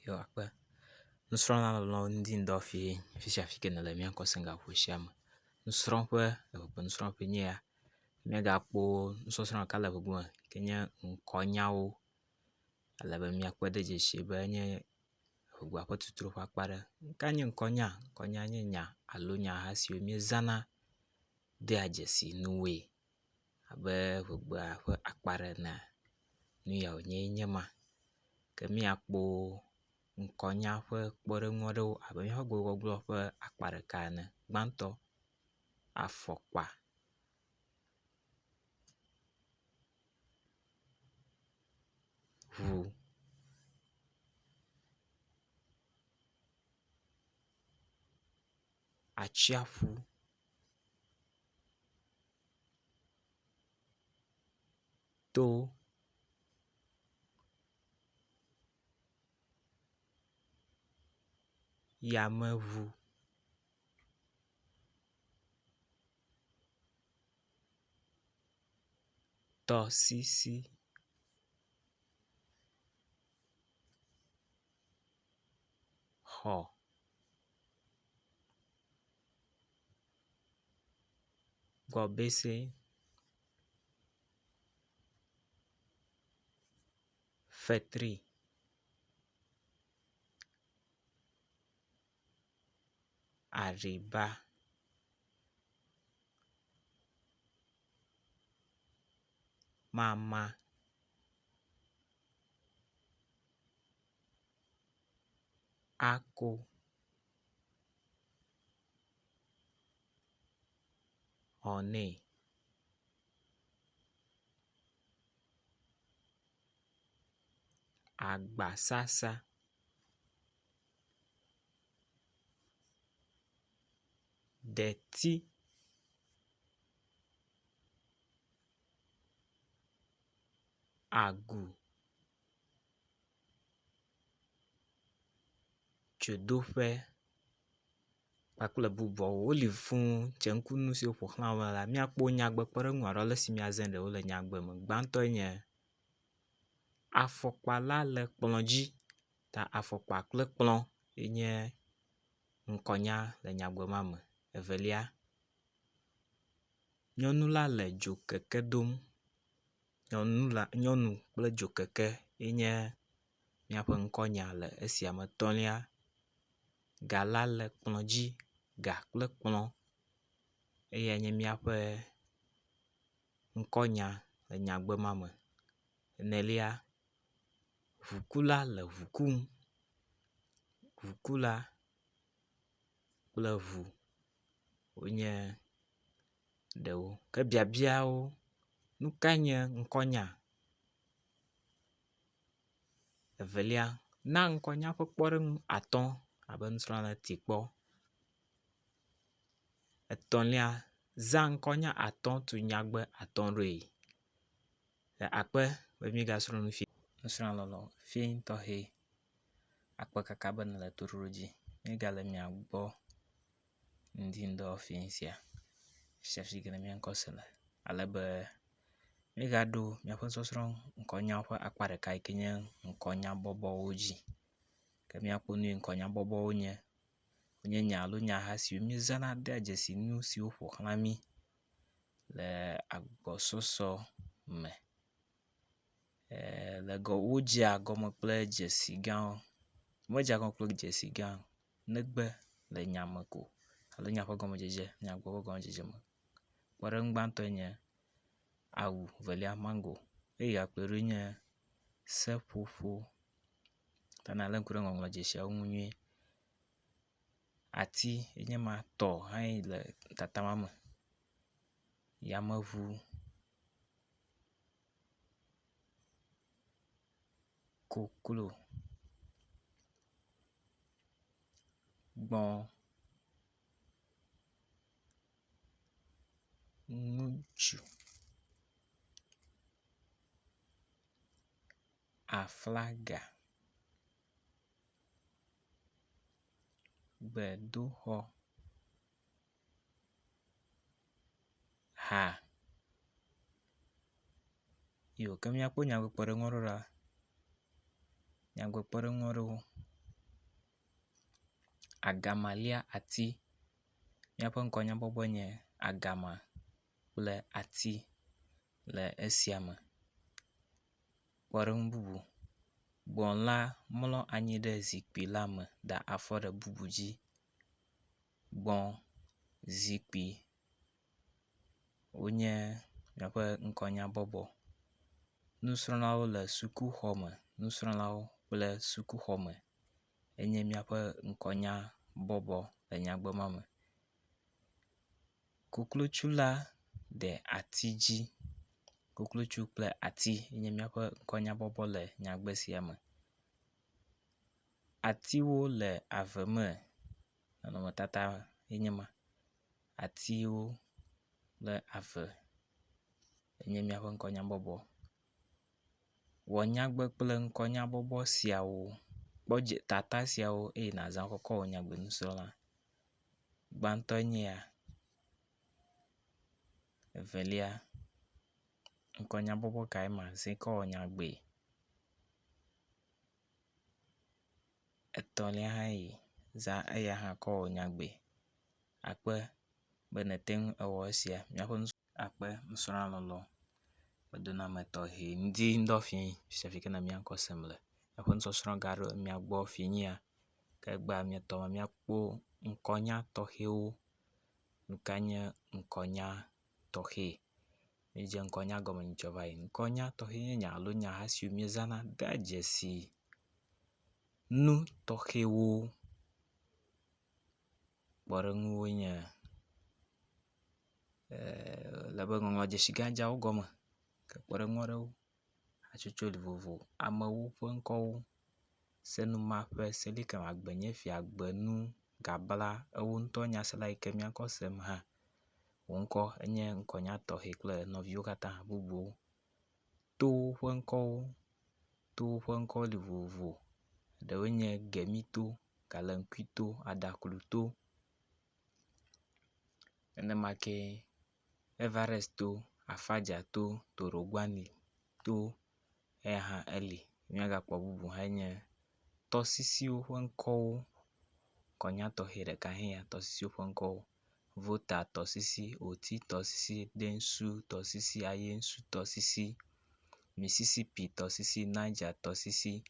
Yɔ akpe. Nusrɔ̃la lɔlɔ̃wo ŋdi ŋdɔ fiẽ fi sia fi ke nèle míaŋkɔ sem gaƒoƒo sia me. Nusrɔ̃ƒe eŋegbe nusrɔ̃ƒe nye ya. Míegakpɔ nusɔsrɔ̃ ɖeka le ŋegbe me ke nye ŋkɔnyawo. Ale be míakpɔe de dzesi be enye ŋegbea ƒe tutu ƒe akpa ɖe. Nu kae nye ŋkɔnya? Ŋkɔnya nye nya alo nyaha siwo míezãna dea dzesi nuwoe abe ŋegbea ƒe akpa ɖe enea, nu ya wònye nye ma. Ke míakpɔ ŋkɔnya ƒe kpɔɖeŋu aɖewo abe míaƒe gbegbɔgblɔ ƒe akpa ɖeka ene. Gbãtɔ, afɔkpa. Ŋu. Atsiaƒu. To. Yameŋu. Tɔsisi. Xɔ. Gbɔbese. Fetri. Aɖiba. Mama. Ako. Hɔnɛ. Agbasasa. Deti. Agu. Dzodoƒe kpakple bubuawo. Woli fũu dze ŋku nu siwo ƒoxla wo la míakpɔ nyagbe kpɔɖeŋu alo ale si míazae ɖewo le nyagbe me. Gbãtɔe nye afɔkpa la le kplɔ dzi ta afɔkpa kple kplɔ yenye ŋkɔnya le nyagbe ma me. Evelia, nyɔnu la le dzokeke dom. Nyɔnu la nyɔnu kple dzokeke yenye míaƒe ŋkɔnya le esia me. Etɔ̃lia, ga la le kplɔ dzi. Ga kple kplɔ eyae nye míaƒe ŋkɔnya le nyagbe ma me. Enelia, ŋukula le ŋu kum. Ŋukula kple ŋu wonye ɖewo. Ke biabiawo, nu kae nye ŋkɔnya? Evelia, na ŋkɔnya ƒe kpɔɖeŋu atɔ̃ abe nusrɔ̃la ene ti kpɔ. Etɔ̃lia, zã ŋkɔnya atɔ̃ tu nyagbe atɔ̃ ɖoe. Akpe be míegasrɔ̃ nu fi. Nusrɔ̃la lɔlɔ fiẽ tɔxɛ akpe kaka be nèle to ɖoɖo dzi. Míegale mia gbɔ ŋdi ŋdɔ fiẽ sia fi sia fi ke ne mía ŋkɔ se le ale be míegaɖo míaƒe nusɔsrɔ̃ ŋkɔnyawo ƒe akpa ɖeka yi ke nye ŋkɔnyabɔbɔwo dzi. Ke míakpɔ nu yi ŋkɔnyabɔbɔwo nye. Wonye nya alo nyaha siwo míezãna dea dzesi nu siwo ƒo xlã mí le agbɔsɔsɔ me. Le gɔ wodzea gɔme kple dzesi gãwo. Womedzea gɔme kple dzesi gã o negbe le nya me ko alo nya ƒe gɔmedzedze nyagbɔ ƒe gɔmedzedze me. Kpɔɖeŋu gbãtɔe nye awu, velia mango eye gakplɔe ɖo nye seƒoƒo. Ta nalé ŋku ɖe ŋɔŋlɔdzesiawo ŋu nyuie. Ati enye ma, tɔ hãe le tata ma me. Yameŋu, koklo, gbɔ̃, ŋutsu, aflaga, gbedoxɔ, ha. Iyo ke míakpɔ nyagbekpɔɖeŋu aɖewo ɖa. Nyagbekpɔɖeŋu aɖewo. Agama lia ati. Míaƒe ŋkɔnyabɔbɔe nye agama kple ati le esia me. Kpɔɖeŋu bubu. Gbɔ̃ la mlɔ anyi ɖe zikpui la me da afɔ ɖe bubu dzi. Gbɔ̃, zikpui wonye míaƒe ŋkɔnyabɔbɔ. Nusrɔ̃lawo le sukuxɔme. Nusrɔ̃lawo kple sukuxɔme enye míaƒe ŋkɔnyabɔbɔ le nyagbe ma me. Koklotsu la de ati dzi. Koklotsu kple ati nye míaƒe ŋkɔnyabɔbɔ le nyagbe sia me. Atiwo le ave me. Nɔnɔmetata enye ma. Atiwo le ave enye míaƒe ŋkɔnyabɔbɔ. Wɔ nyagbe kple ŋkɔnyabɔbɔ siawo. Kpɔ dze tata siawo eye nàza wo kɔ wɔ nyagbe nusrɔ̃la. Gbãtɔe nye ya, evelia, ŋkɔnyabɔbɔ kae ma zĩ kɔ wɔ nyagbee? Etɔ̃lia hã yi, zã eya hã kɔ wɔ nyagbee. Akpe be nète ŋu ewɔ esia. Míaƒe nus akpe nusrɔ̃la lɔlɔ gbedoname tɔxɛ ŋdi ŋdɔ fiẽ sia fi ke ne mía ŋkɔ sem le. Míaƒe nusɔsrɔ̃ gaɖo mia gbɔ fiẽ nyia ke egbea mietɔ míakpɔ ŋkɔnya tɔxɛwo. Nu kae nye ŋkɔnya tɔxɛ? Míedze ŋkɔnya gɔme nyitsɔ va yi. Ŋkɔnya tɔxɛ nye nya alo nyaha siwo míezãna dea dzesi nu tɔxɛwo. Kpɔɖeŋuwoe nye ele be ŋɔŋlɔdzesi gã dze wo gɔme. Ke kpɔɖeŋu aɖewo hatsotso li vovovo. Amewo ƒe ŋkɔwo, senumaƒe, selikem, agbenyefia, gbenu, gabla, ewo ŋutɔ nyasela yi ke míaŋkɔ sem hã wò ŋkɔ enye ŋkɔnya tɔxɛ kple nɔviwo katã bubuwo. Towo ƒe ŋkɔwo. Towo ƒe ŋkɔwo li vovovo. Ɖewoe nye Gemito, Galeŋkuito, Aɖakluto. Nenema kee Everest to, Afadzato, Torogbanito eya hã eli. Míagakpɔ bubu hãe nye tɔsisiwo ƒe ŋkɔwo. Ŋkɔnya tɔxɛ ɖeka hã ya. Tɔsisiwo ƒe ŋkɔwo. Vota tɔsisi, Oti tɔsisi, Densu tɔsisi, Ayensu tɔsisi, Misisipi tɔsisi, Naidza tɔsisi,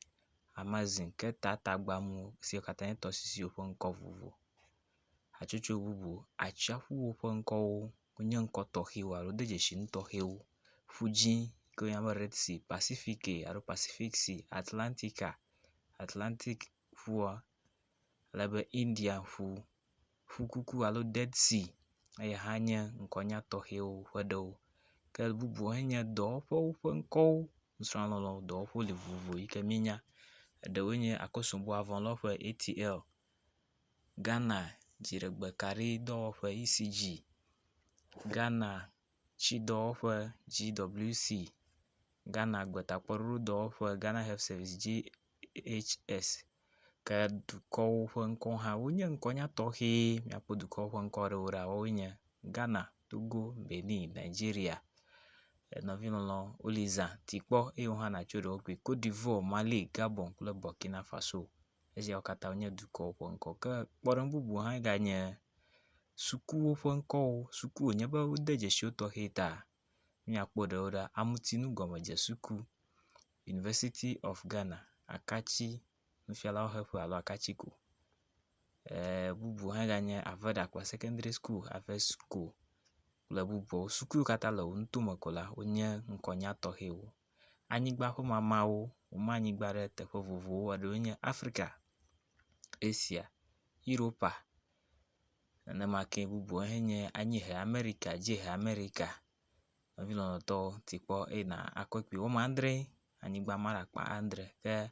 Amazin, Keta tagbamu siwo katã nye tɔsisiwo ƒe ŋkɔ vovovo. Hatsotso bubu atsiaƒuwo ƒe ŋkɔwo wonye ŋkɔ tɔxɛwo alo de dzesi nu tɔxɛwo. Ƒu dzi yi ke woyɔna be red sea, pasifiki alo pacific sea, atlantika, atlantik ƒua ale be India ƒu, ƒukuku alo dead sea eya hã nye ŋkɔnya tɔxɛwo ƒe ɖewo. Ke bubuwo hã nye dɔwɔƒewo ƒe ŋkɔwo. Nusrɔ̃la lɔlɔ̃wo dɔwɔƒewo li vovovo yi ke míenya. Eɖewoe nye Akosombo avɔlɔ̃ƒe ATL, Ghana dziɖegbekaɖi dɔwɔƒe ECG, Ghana tsidɔwɔƒe GWC, Ghana gbetakpɔɖoɖo dɔwɔƒe Ghana Health Service GHS. Ke dukɔwo ƒe ŋkɔwo hã wonye ŋkɔnya tɔxɛ. Míakpɔ dukɔwo ƒe ŋkɔ ɖewo ɖa woawoe nye Ghana, Togo, Benin, Nigeria. Nɔvi lɔlɔ woli za tikpɔ eye wo hã natso ɖewo kpi. Cote Divoire, Mali, Gabon kple Burkina Faso. Esiawo katã wonye dukɔwo ƒe ŋkɔ. Ke kpɔɖeŋu bubu hã ganye sukuwo ƒe ŋkɔwo. Suku wonye be wode dzesi wo tɔxɛ ta míakpɔ ɖewo ɖa. Aŋutinugɔmedzesuku, University of Ghana, Akatsi nufialawo heƒe alo Akatsi ko. E bubu hã ganye Avedakpa secondary school, Avesco kple bubuawo. Suku yiwo katã le wò nutome ko la wonye ŋkɔnya tɔxɛwo. Anyigba ƒe mamawo. Woma anyigba ɖe teƒe vovovowo. Eɖewoe nye Afrika, Asia, Europa. Nenema ke bubuwo hã nye Anyiehe Amerika, Dziehe Amerika. Nɔvi lɔlɔ̃tɔwo tikpɔ eye na akɔe kpui. Wɔme andre anyigba ma ɖe akpa andre ke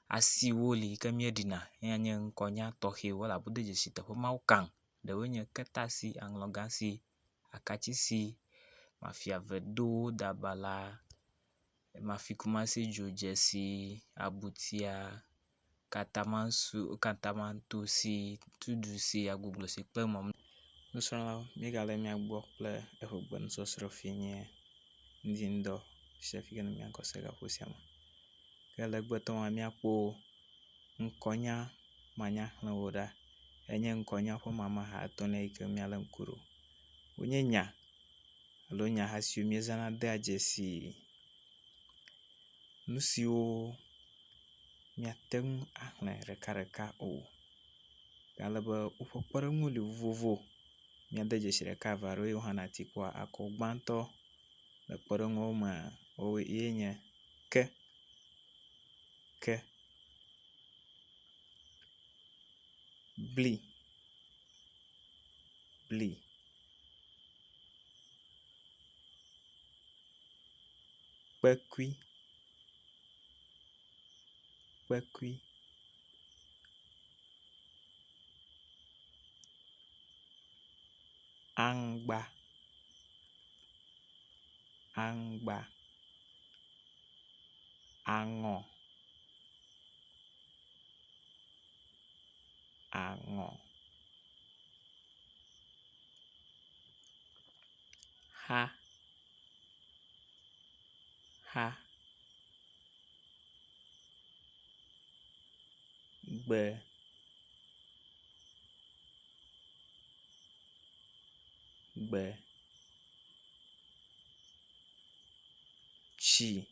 asiwo li yi ke míeɖina eya nye ŋkɔnya tɔxɛwo elabe wode dzesi teƒe mawo kaŋ. Ɖewoe nye ketasi, aŋlɔgãsi, akatsisi, mafiavedo, dabala, mafikumasi dzodzesi, abutia, katamansu katamantosi, tudusi, agboglosi kple mɔm. Nusrɔ̃lawo míegale mia gbɔ kple eʋegbe nusɔsrɔ̃ fi nye ŋdi ŋdɔ sia fi ke ne mia ŋkɔ se gaƒoƒo sia me. Ke le egbetɔ mea míakpɔ ŋkɔnya manyaxlẽwo ɖa. Enye ŋkɔnya ƒe mamaha etɔ̃lia yi ke míalé ŋku ɖo. Wonye nya alo nyaha siwo míezãna dea dzesi nu siwo míate ŋu axlẽ ɖekaɖeka o. Ale be woƒe kpɔɖeŋuwo li vovovo. Míade dzesi ɖeka eve aɖewo eye wò hã nàti kpɔ akɔ gbãtɔ le kpɔɖeŋuawo mea ye nye ke, ke, bli, bli, kpekui, kpekui. Aŋgba, aŋgba, aŋɔ, aŋɔ, xa, xa, gbe, gbe, tsi,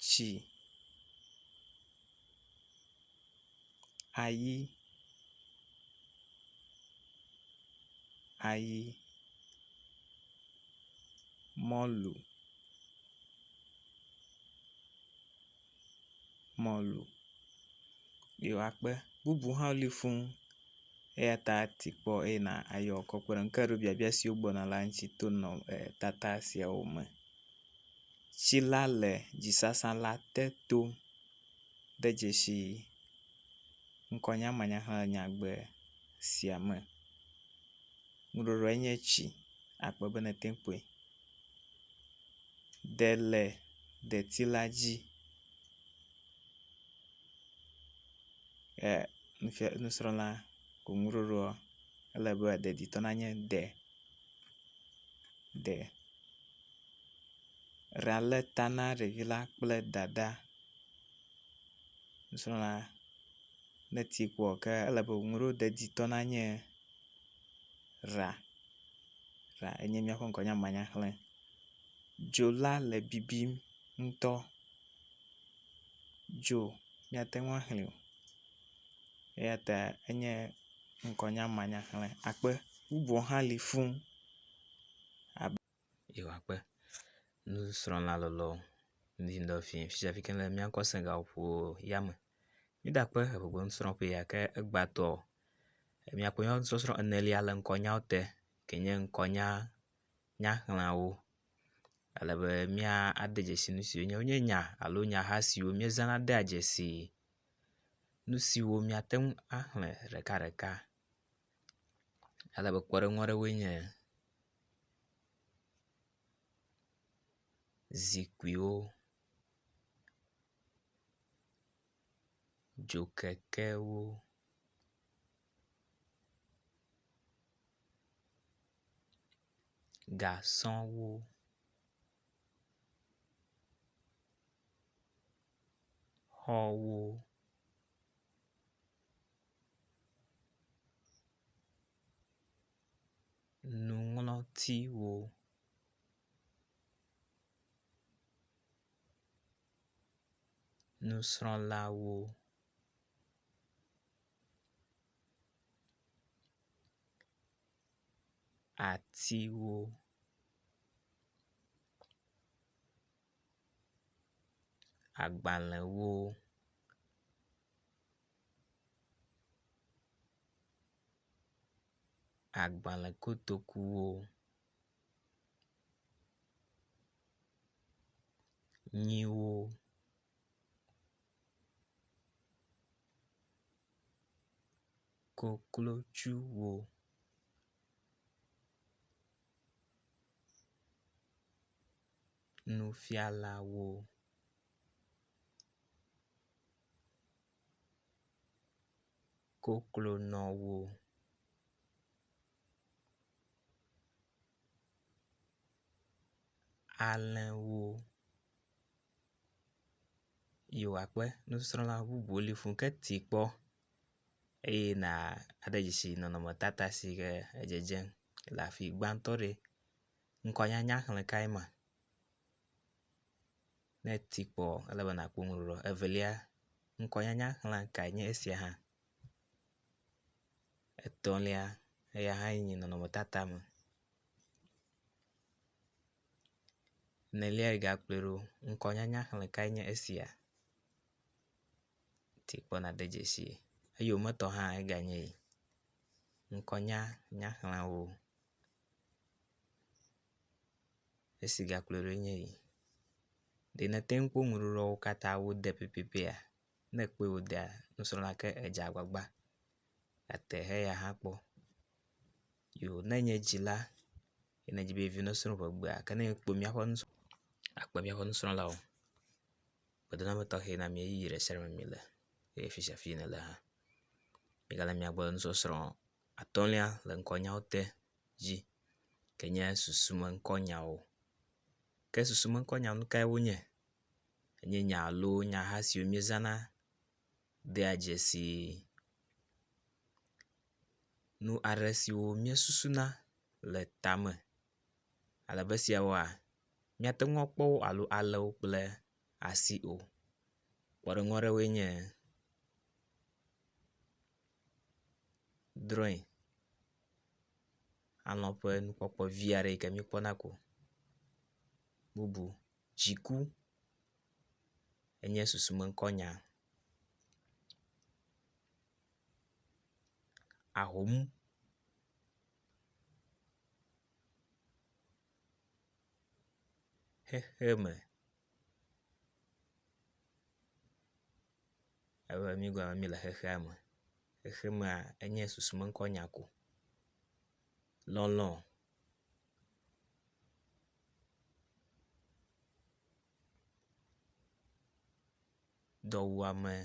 tsi, ayi, ayi, mɔlu, mɔlu. Yewoakpe bubu hã li fũu eya ta ti kpɔ eye na ayɔ kɔ kpe ɖe eŋu. Ke ɖo biabia siwo gbɔna la ŋuti to nɔ tata siawo me. Tsi la le dzisasa la te tom. De dzesi ŋkɔnya manyaxlẽ le nyagbe sia me. Ŋuɖoɖoae nye tsi. Akpe be nète ŋu kpɔe. Ɖe le deti la dzi. E nufia nusrɔ̃la wò ŋuɖoɖoa ele be deditɔ nanye ɖe. Ɖe. Ɖa le ta na ɖevi la kple dada. Nusrɔ̃la ne eti kpoa ke ele be ŋuɖoɖo deditɔ nanye ɖa. Ɖa enye míaƒe ŋkɔnya manyaxlẽ. Dzo la le bibim ŋutɔ. Dzo míate ŋu axlẽe o eya ta enye ŋkɔnya manyaxlẽ. Akpe bubuwo hã li fũu abe. Yewoakpe nusrɔ̃la lɔlɔ ŋdi ŋdɔ fiẽ fi sia fi ke nele mía ŋkɔ se gaƒoƒo ya me. Mída akpe eʋegbe nusrɔ̃ƒe ya ke egbatɔ míakpɔ míaƒe nusɔsrɔ̃ enelia le ŋkɔnyawo te ke nye ŋkɔnya nyaxlẽawo. Ale be míade dzesi nu siwo nye wonye nya alo nyaha siwo míezãna dea dzesi nu siwo míate ŋu axlẽ ɖekaɖeka. Ale be kpɔɖeŋu aɖewoe nye zikpuiwo, dzokekewo, gasɔwo. Xɔwo. Nuŋlɔtiwo. Nusrɔ̃lawo. Atiwo. Agbalẽwo. Agbalẽkotokuwo. Nyiwo. Koklotsuwo. Nufialawo. Koklonɔwo. Alẽwo. Yo akpe nusrɔ̃la bubuwo li fuu ke ti kpɔ eye na ade dzesi nɔnɔmetata si ke edzedzem le afi. Gbãtɔ ɖe ŋkɔnyanyaxlẽ kae ma? Ne eti kpɔ ele be nakpɔ ŋuɖoɖoa. Evelia ŋkɔnyanyaxlẽ kae nye esia hã? Etɔ̃lia eya hã yi nɔnɔmetata me. Enelia yi gakplɔe ɖo ŋkɔnyanyaxlẽ kae nye esia? Ti kpɔ nade dzesi. Eyometɔ hã eganye yi. Ŋkɔnyanyaxlẽwo. Esi gakplɔe ɖo nye yi. Ɖe nete ŋu kpɔ ŋuɖoɖoawo katã wode pɛpɛpɛa? Ne ekpɔe wodea, nusrɔ̃la ke edze agbagba. Ate heya hã kpɔ. Yo ne enye dzila ye nedzi be yevi nesrɔ̃ ŋegbea ke ne ekpɔ míaƒe nus akpe míaƒe nusrɔ̃lawo. Gbedoname tɔxɛ na mi ɣeyiɣi ɖe sia ɖe me miele eye fi sia fi nèle hã. Míegale mia gbɔ le nusɔsrɔ̃ atɔ̃lia le ŋkɔnyawo te dzi ke nye susumeŋkɔnyawo. Ke susumeŋkɔnyawo nu kae wonye? Enye nya alo nyaha siwo míezãna dea dzesi nu aɖe siwo míesusuna le tame. Ale be esiawoa, míate ŋu akpɔ wo alo alé wo kple asi o. Kpɔɖeŋu aɖewoe nye drɔ̃e, alɔ̃ ƒe nukpɔkpɔ vi aɖe yi ke míekpɔna ko. Bubu, dziku enye susumeŋkɔnya. Ahom. Xexeme. Ebe míegblɔ be míele xexea me. Xexemea enye susumeŋkɔnya ko. Lɔlɔ̃. Dɔwuame.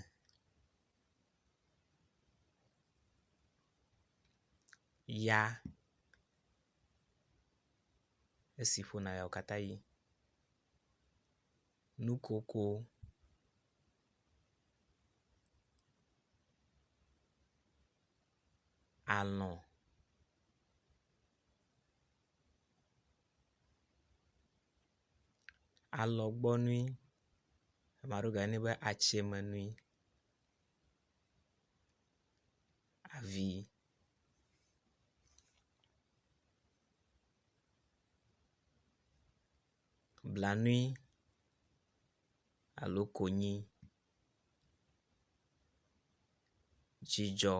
Ya esi ƒona ɣeawo katã ɣi. Nukoko. Alɔ̃. Alɔgbɔnui. Ame aɖewo gayɔnɛ be atsiamenui. Avi. Blanui alo konyi. Dzidzɔ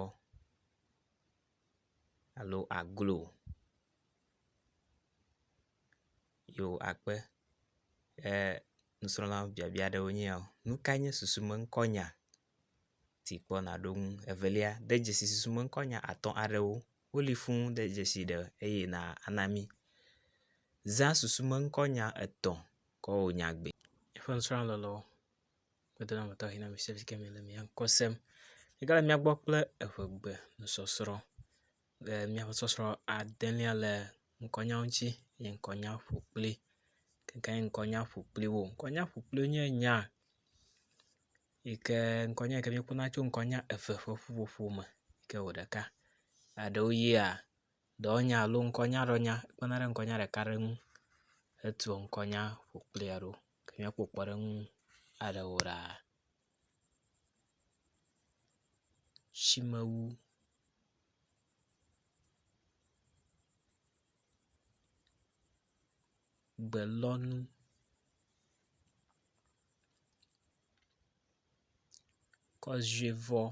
alo aglo. Yo akpe. E nusrɔ̃lawo biabia ɖewo nye yawo. Nu kae nye susumeŋkɔnya? Ti kpɔ nàɖo ŋu. Evelia, de dzesi susumeŋkɔnya atɔ̃ aɖewo. Woli fũu de dzesi ɖe eye na ana mí. Zã susumeŋkɔnya etɔ̃ kɔ wɔ nyagbe. Míaƒe nusrɔ̃la lɔlɔ̃wo, gbedoname tɔxɛ na mi sia fi ke miele mia ŋkɔ sem. Mígale mia gbɔ kple eŋegbe nusɔsrɔ̃. Le míaƒe nusɔsrɔ̃ adelia le ŋkɔnyawo ŋuti nye ŋkɔnya ƒokpli. Ke kae nye ŋkɔnya ƒokpliwo? Ŋkɔnya ƒokpliwo nye nya yi ke ŋkɔnya yi ke míekpɔna tso ŋkɔnya eve ƒe ƒuƒoƒo me yi ke wɔ ɖeka. Eɖewo yia dɔwɔnya alo ŋkɔnyaɖɔnya kpena ɖe ŋkɔnya ɖeka ɖe ŋu hetua ŋkɔnya ƒokplia ɖo. Ke míakpɔ kpɔɖeŋu aɖewo ɖa. Tsimewu. Gbelɔnu. Kɔzievɔ.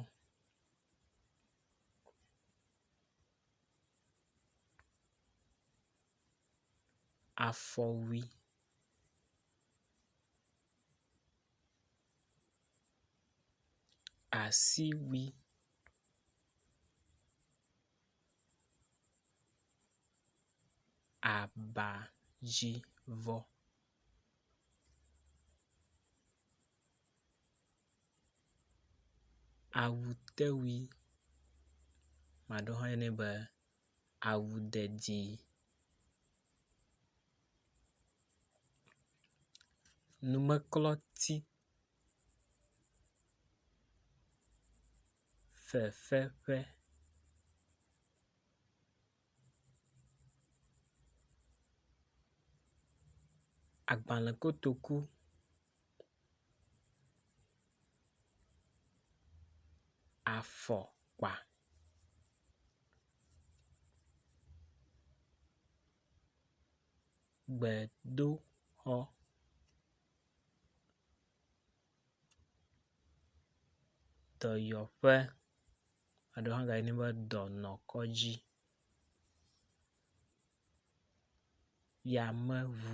Afɔwui. Asiwui. Abadzivɔ. Awutewui. Ame aɖewo hã yɔnɛ be awudedi. Numeklɔti. Fefeƒe. Agbalẽkotoku. Afɔkpa. Gbedoxɔ. Dɔyɔƒe alo hã gayɔnɛ be dɔnɔkɔdzi. Yameŋu.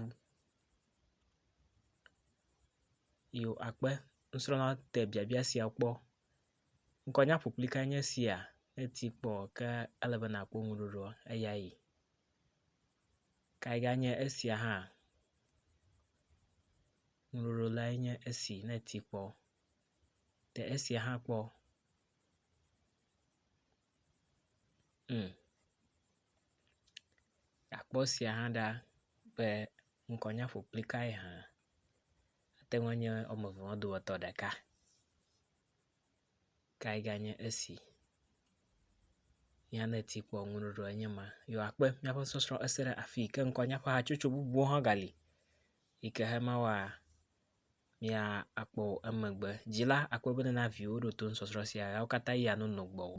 Yo akpe nusrɔ̃lawo te biabia sia kpɔ. Ŋkɔnyaƒokpli kae nye sia? Eti kpɔ ke ele be nakpɔ ŋuɖoɖoa eya yi. Kae ganye esia hã? Ŋuɖoɖo lae nye esi ne eti kpɔ. Te esia hã kpɔ. Akpɔ esia hã ɖa be ŋkɔnyaƒokpli kae hã. Ate ŋu anye woame eve ma dometɔ ɖeka. Kae ganye esi? Ya ne eti kpɔ ŋuɖoɖoa nye ma. Yo akpe míaƒe sɔsrɔ̃ ese ɖe afi ke ŋkɔnyaƒe hatsotso bubuwo hã gali yi ke hema woa mía akpɔ emegbe. Dzila akpe be nena viwo ɖo to nusɔsrɔ̃ sia yawo katã ya no nɔ gbɔwò.